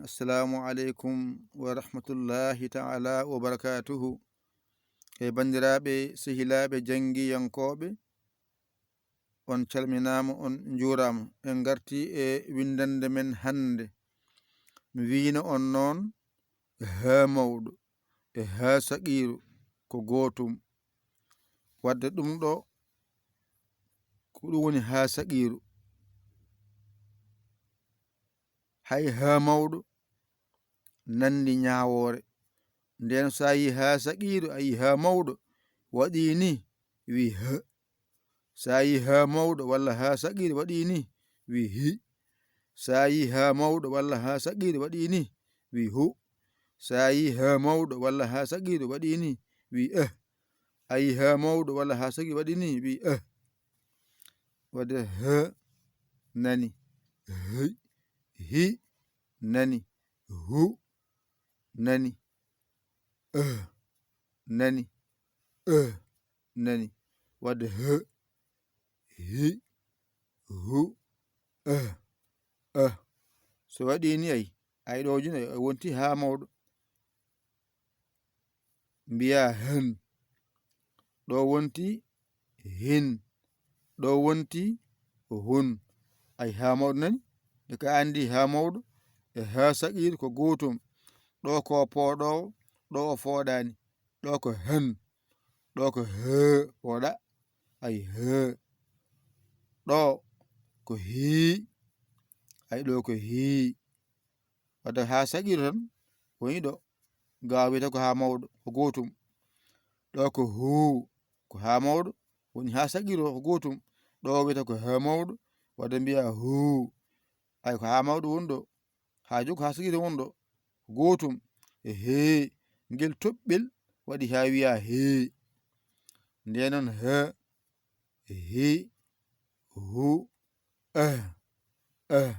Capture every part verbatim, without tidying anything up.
Assalamu aleykum wa rahmatullahi ta'ala wa barakatuhu. E banndiraaɓe, sehilaaɓe, janngiyankooɓe, on calminaama, on njuuraama. En ngartii e winndannde men hannde. Mi wiyno on noon, haa mawɗo e haa saqiiru ko gootum. Wadde ɗum ɗo, ko ɗum woni haa saqiiru. Hay haa mawɗo nanndi ñaawoore. Ndeen so a yii haa saqiiru, a yii haa mawɗo waɗi ni, wi ha. So a yii haa mawɗo walla haa saqiiru waɗi ni, wi hi. So a yii haa mawɗo walla haa saqiiru waɗi ni, wi hu. So a yii haa mawɗo walla haa saqiiru waɗi ni, wi eh. A yii haa mawɗo walla haa saqiiru waɗi ni, wi eh. Wadde ha nani, hi, hi nani, hu nani, eh nani, eh nani. Wadde ha, hi, hu, eh, eh. So waɗi ni ay, ay ɗo jino, ay wonti haa mawɗo. Mbiya hen. Ɗo wonti hin. Ɗo wonti hun. Ay haa mawɗo nani? E ka anndi haa mawɗo e haa saqiir ko gootum. Ɗo ko pooɗoowo, ɗo o fooɗaani. Ɗo ko hen. Ɗo ko hee, pooɗa. Ay hee. Ɗo ko hii. Ay ɗo ko hii. Wadde haa saqiir tan woni ɗo. Ga wiyata ko haa mawɗo, ko gootum. Ɗo ko huu, ko haa mawɗo, woni haa saqiir o, ko gootum. Ɗo wiyata ko haa mawɗo, wadde mbiya huu. Ay ko haa mawɗo woni ɗo. Haa jogo haa saqiir o woni ɗo. Ko gootum. E hee, ngel toɓɓel waɗi haa wiya hee. Nde noon hee, hee, huu, eh, eh,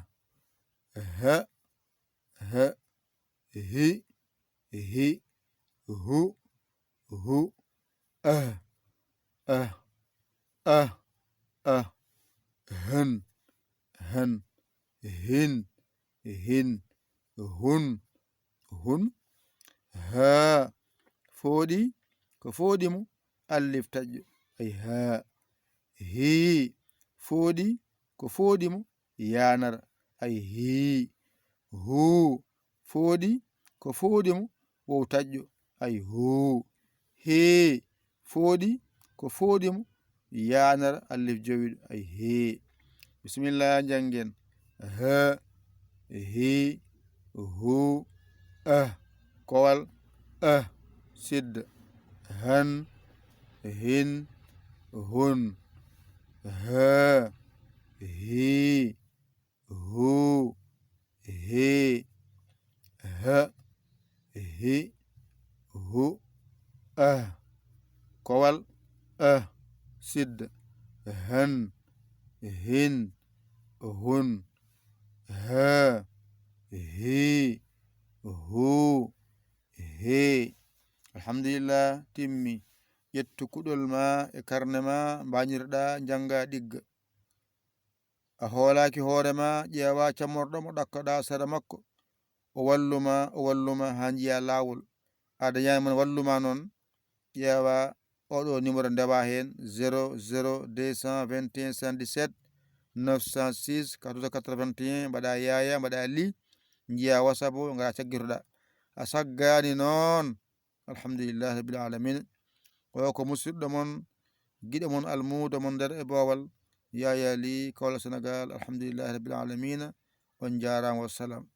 hee, hee, hi, hi, hu, hu, eh, eh, eh, eh, hen, hen, hin, hin, hun, hun, haa, fooɗi, ko fooɗi mo, allif taƴƴo, ay haa, hii, fooɗi, ko fooɗi mo, yaanara, ay hii, huu, fooɗi, ko fooɗi mo, wow taƴƴo, ay huu, hee, fooɗi, ko fooɗi mo, yaanara, allif jowiɗo, ay hee. Bisimilla, njanngen. He, hi, hu, eh, kowal, eh, sidda, hen, hin, hun, he, hii, huu, hee, he, hi, hu, eh, kowal, eh, sidda, hen, hin, hun, he, hii, huu, hee. Alhamdulillah, timmi. Ƴettu kuɗol ma e karne ma, mbañirɗa, njannga, ɗigga. A hoolaaki hoore ma, ƴeewa cammorɗo mo ɗakkoɗa sera makko. O walluma, o walluma haa njiya laawol. A dañaani mo walluma noon, ƴeewa oɗo numéro, ndewa heen zéro zéro deux cent vingt et un soixante-dix-sept neuf cent six quatorze quatre-vingt-un, mbaɗa yaaya, mbaɗa li, njiya WhatsApp o, ngara caggitoɗa. A saggaani noon. Alhamdulillahi rabbil alamin. O ko musidɗo mon, giɗo mon, almuudo mon nder e boowal, Yaya Ly, Kaolack, Sénégal. Alhamdulillahi rabbil alamin. On njaaraama, wassalam.